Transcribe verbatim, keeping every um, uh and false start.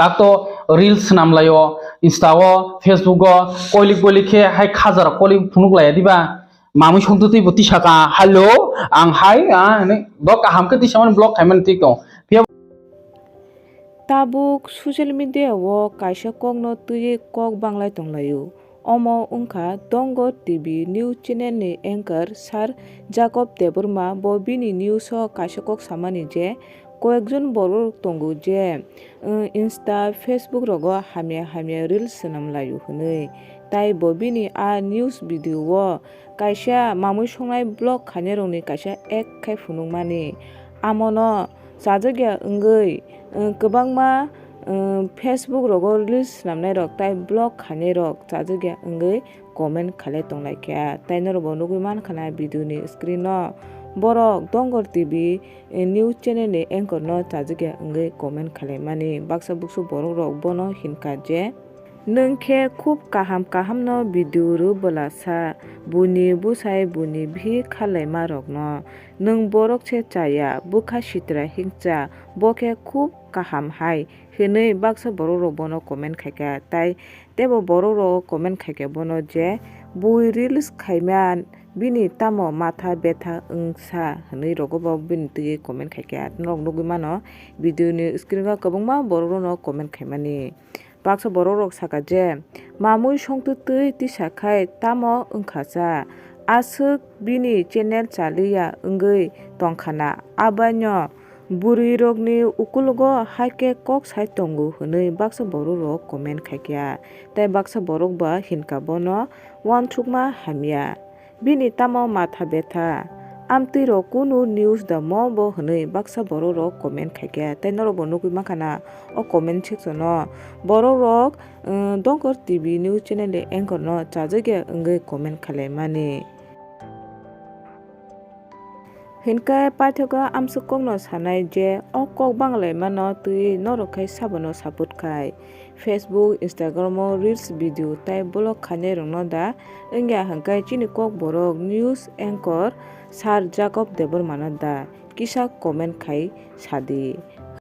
Tak to reels swnam lai o, Insta o, Facebook o, koilik boilik khe hai khajar koilik phunuk lai ya diba? Mamui songtwtwi bo tisaka, "Hello, ang hai," ah, hinwi bo kaham khe tisamani block khaimani twi tong. Phiya Tabuk social media o kaisa kokno twiwi kok banglai tonglaio. Omo wngkha Dongor T V news channel ni anchor Sir Jacob Debbarma. Bo bini news o kaisa kok samani je, koyekjon borok tongo je, Insta, Facebook rogo hamya hamya reels swnam laio hwnwi. Tai bo bini a news video o kaisa mamui songnai vlog khainairokni kaisa act khai phunukmani. Amono chajakya wngwi, kwbangma, Facebook rogo reels swnamnairok tai vlog khainairok chajakya wngwi comment khalai tonglaikha. Tai norokbo nugwi mankha na video ni screen o, borok Dongor T V news channel ni anchor no chajakya wngwi comment khalaimani. Baksa buksu borok rok bono hinkha je, "Nwng khe khub kaham kaham no video rw bwlasa, buini bwsai buini bihik khalaimarokno. Nwng borok se chaya, bwkha sitra hingcha, bo khe khub kaham hai," hwnwi baksa borok rok bono comment khaikha. Tai teibo borok rok comment khaikha bono je, "Bui reels khaima bini tamo matha betha wngsa?" hwnwi rogo bo bini twi comment khaikha. Norok nugwi mano video ni screen o kwbangma borok rokno comment khaimani. Baksa borok rok saka je, "Mamui songtwtwi tisa khai tamo wngkha cha? Aswk bini channel chaliya wngwi tongkha na? Abaino bwrwi rokni ukulogo hai khe kok sai tongo," hwnwi baksa borok rok comment khaikha. Tai baksa borok ba hinkha bono uansukma hamya. "Bini tamo matha betha? Amtwi rok kunu news da mo bo?" hwnwi baksa borok rok comment khaikha. Tai norok bo nugwi mankha na o comment section o borok rok, Dongor T V news channel ni anchor no chajakya wngwi comment khalaimani. Hinkhe paithago amswk kokno sanai je o kok banglaimano twi norok khai sabono support khai. Facebook, Instagram o reels video tai vlog khainairokno da wngya hwnkhe chini kokborok news anchor Sir Jacob Debbarmano da kisa comment khai sadi.